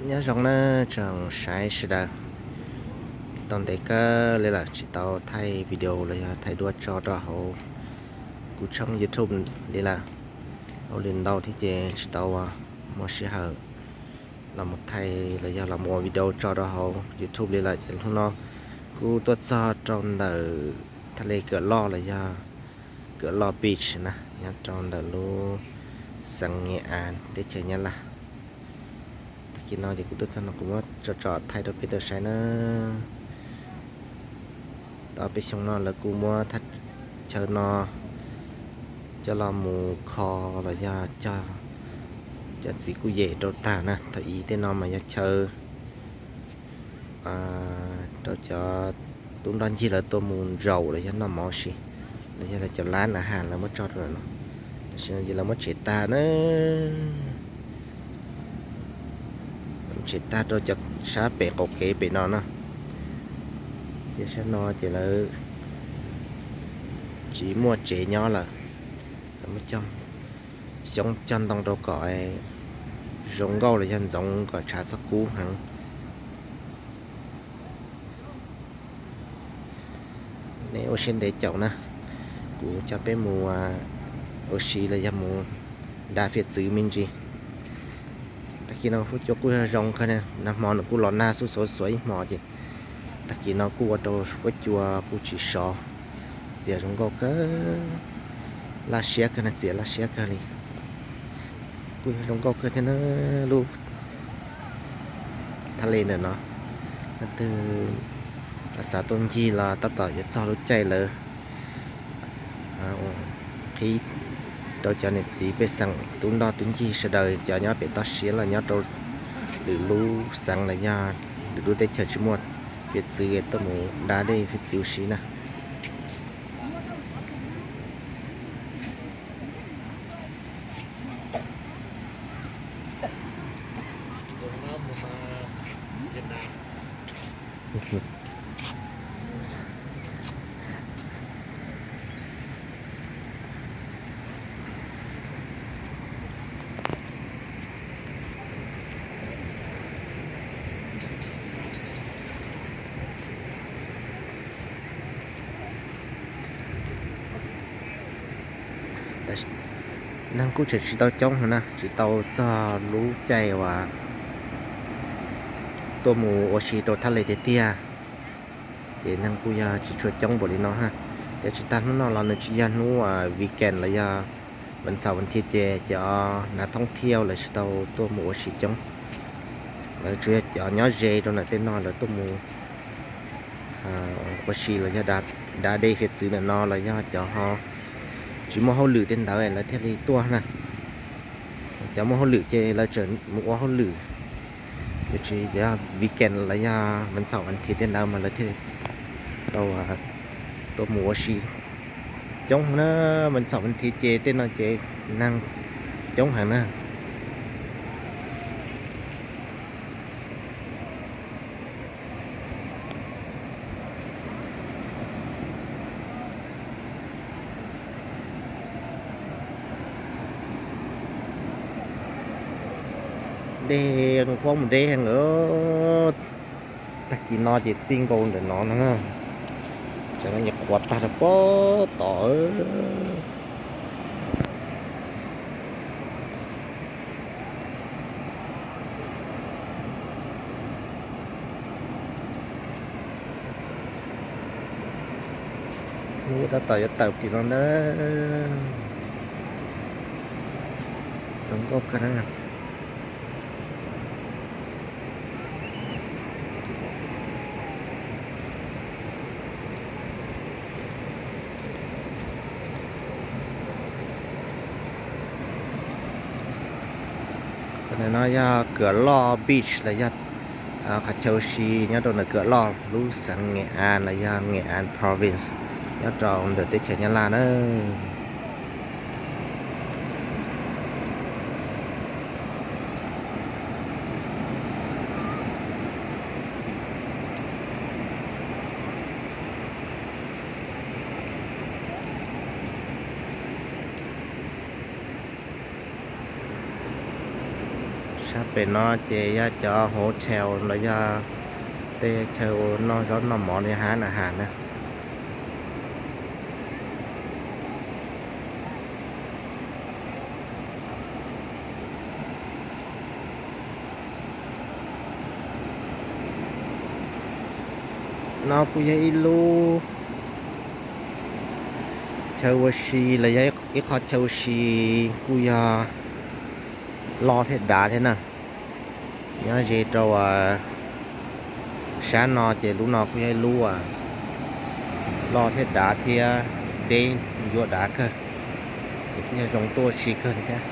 Nyob zoo nawb tsoom saib sawv daws. Tau ntev kawg li lawm tsis tau thaij video los yog thaij duab tso rau hauv kuv tshooj YouTube li lawm. Ua li ntau thiab ces tsis tau muaj sij hawm los mus thaij los yog los mus ua video tso rau hauv YouTube li lawm ces hnub no kuj tuaj txog rau ntawm thaj le Kam Loj los yog Kam Loj Beach na, nyob rau ntawm lub xeev Nge As teb chaws Nyab Laj. Tag kis no ces kuv tuaj txog no kuv muab tso tso thaij rau peb tau saib na. Tau peb xyoo no lawv kuj muab thaj chaw no coj los mus kho los yog cov txiv kuj yem rau tag na. Thaum ub tej no mas yog chaw rau cov tub nroj ncig lawv tuaj mus zaum los yog noj mov si, los yog lawv cov lab na has lawv muab tso rau no. Tam sim no ces lawv muab tshem tag na, tshem tag rau cov sab pem qaum kev pem no na. Ces sab no ces lawv tsis muaj tsev nyob lawm, lawv muab cog xyoob cog ntoo rau kom zoo nkauj los yog ntxoov kom tshav txhob kub heev. Nej ua siab ntev caum na, kuv coj peb mus ua si los yog mus da fiam txwv me ntsis. Tag kis no huab cua kuj yog zoo kawg, nag hmo nws kuj los nag xuj xuav xuav ib hmo ces tag kis no kuj ua rau huab cua kuj tsis sov, txias zoo nkauj kawg, laj siab kawg na, txias laj siab kawg li. Kuj yog zoo nkauj kawg thiab na, lub thaj le ntawm no, leej twg xav tuaj ncig los tab tom yuav txog lub caij lawv qhib rau cov niam txiv pej xeem tub nroj tub ncig sawv daws cov nyob pem toj siab los nyob rau lwm lub xeev los yog lwm lub teb chaws tsis muaj fiam txwv tuaj mus da dej fiam txwv ua si na. Neeg kuj tseem tsis tau coob heev na, tsis tau txog lub caij uas tuaj mus ua si rau thaj le tiag tiag, ces neeg kuj yog tsis tshua coob npaum li no na. Ces tsis tas hnub no los nws tsis yog hnub weekend los yog vas xaum vas thiv ces cov nav thoob thiaj lawv tsis tau tuaj mus ua si coob. Lawv tsuas yog cov nyob ze rau ntawm tej no lawv tuaj mus ua si los yog da dej fiam txwv ntawm no los yog cov ho tsis muaj hauj lwm tej ntawd lawv thiaj li tuaj na. Cov muaj hauj lwm ces lawv tseem mus ua hauj lwm, tsis yog weekend los yog vas xaum vas thiv tej ntawd mas lawv thiaj tau tuaj mus ua si coob na. Vas xaum vas thiv ces tej no ces neeg coob heev na. Dej huab mus deb heev. Tag kis no ces txij nkaus ntawm no no, cov no ces qhuav tag rau pem tod. Hnub tab tom yuav tawm tim no na. Zoo nkauj kawg na. Qhov no yog Kam Loj Beach los yog qhov chaw ua si nyob rau ntawm Kam Loj lub xeev Nghệ An los yog Nghệ An Province nyob rau ntawm teb chaws Nyab Laj na. Sab pem no ces yog cov hotel los yog tej chaw noj zaub noj mov li hab na has na. No kuj yog ib lub chaw ua si los yog ib qho chaw ua si kuj yog loj thiab dav thiab na. Nyob ze rau sab no ces lub no kuj yog ib lub loj thiab dav thiab deb ncua dav kawg, ces kuj yog zoo tuaj ua si kawg li thiab.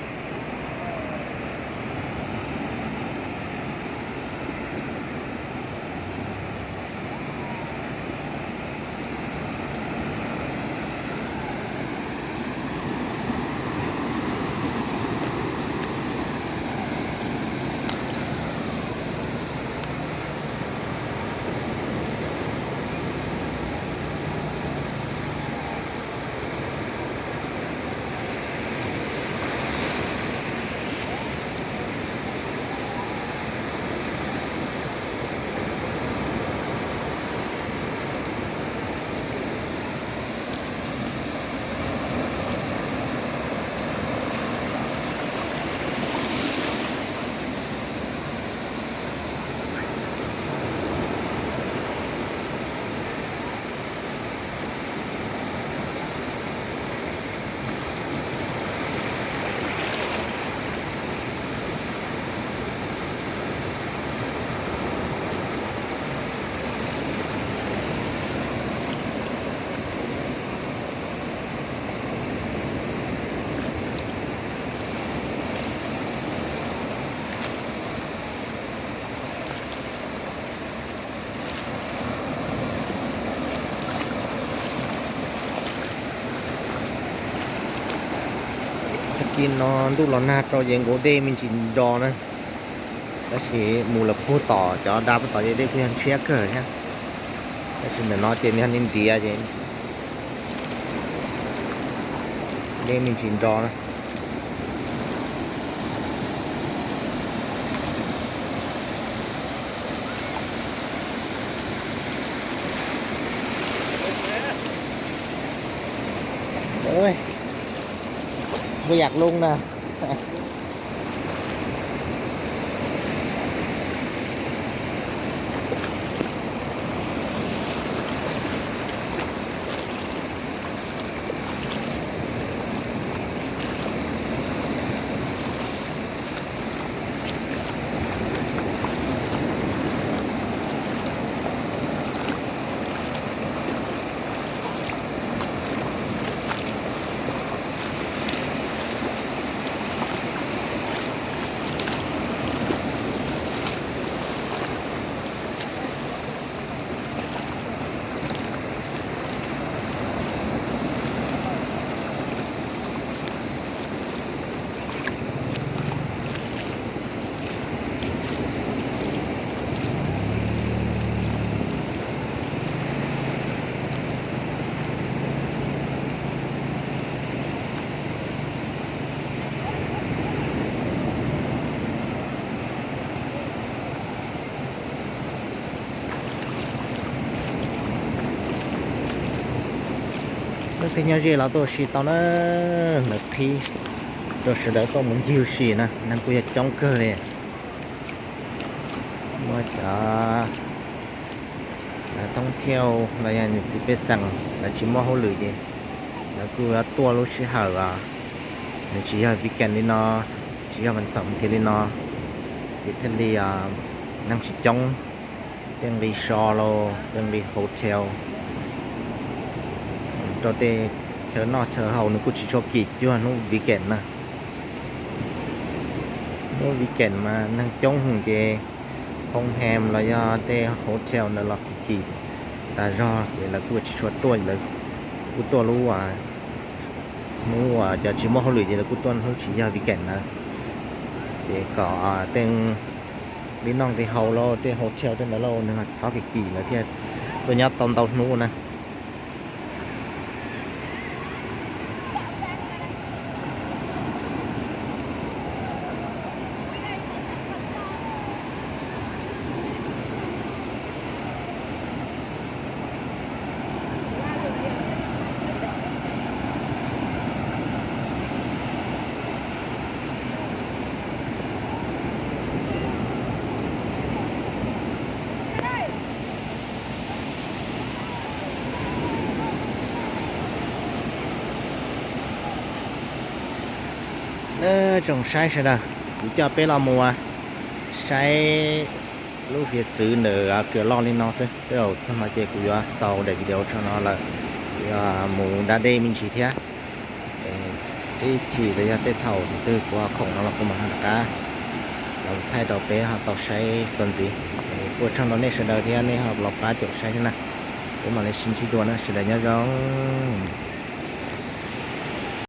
Tag kis no ntuj los nag rau ces nkaus dej me ntsis nro na, tab sis mus lawm puag tom cov dab puag tom ces dej kuj yog ntshiab kawg thiab. Tab sis ntawm no ces nws yog ntiav ntiav ces dej me ntsis nro na. Ui, kuj yam lub na. Leej twg nyob ze los tuaj ua si tau na, lawv qhib rau sawv daws tuaj mus ncig ua si na, neeg kuj yog coob kawg li. Muaj cov thoob thiauj los yog niam txiv pej xeem lawv tsis muaj hauj lwm ces lawv kuj yuav tuaj lub sij hawm nws tsis yog weekend li no, tsis yog vas xaum tiag li no, ces thiaj li neeg tsis coob. Tej nqi so los tej nqi hotel rau tej chaw noj chaw haus nws kuj tsis tshua kim cuag hnub weekend na. Hnub weekend mas neeg coob heev ces hoo hem los yog tej hotel ntawd los kim kim tas zog ces lawv kuj tsis tshua tuaj, lawv kuj tuaj lub hnub uas cov tsis muaj hauj lwm ces lawv kuj tuaj hnub tsis yog weekend na. Ces kom tej nqi noj nqi haus los tej hotel tej ntawd los nws txhob kim kim lawv thiaj tuaj nyob tau ntau hnub na. Tsoom saib sawv daws, kuv coj peb los mus saib lub hiav txwv ntawm kws loj li no xwb. Tej zaum txog no ces kuv yuav xaus daim video tso no lawm, kuv yuav mus da dej me ntsis thiab. Ib chim los yog tej thaum tus twg kuv ho khoom no los kuv mam ho rov qab los thaij rau peb ho tau saib txuas ntxiv. Ua tsaug rau nej sawv daws thiab nej ho los pab caum saib thiab na. Peb mam li sib ntsib dua na, sawv daws nyob zoo.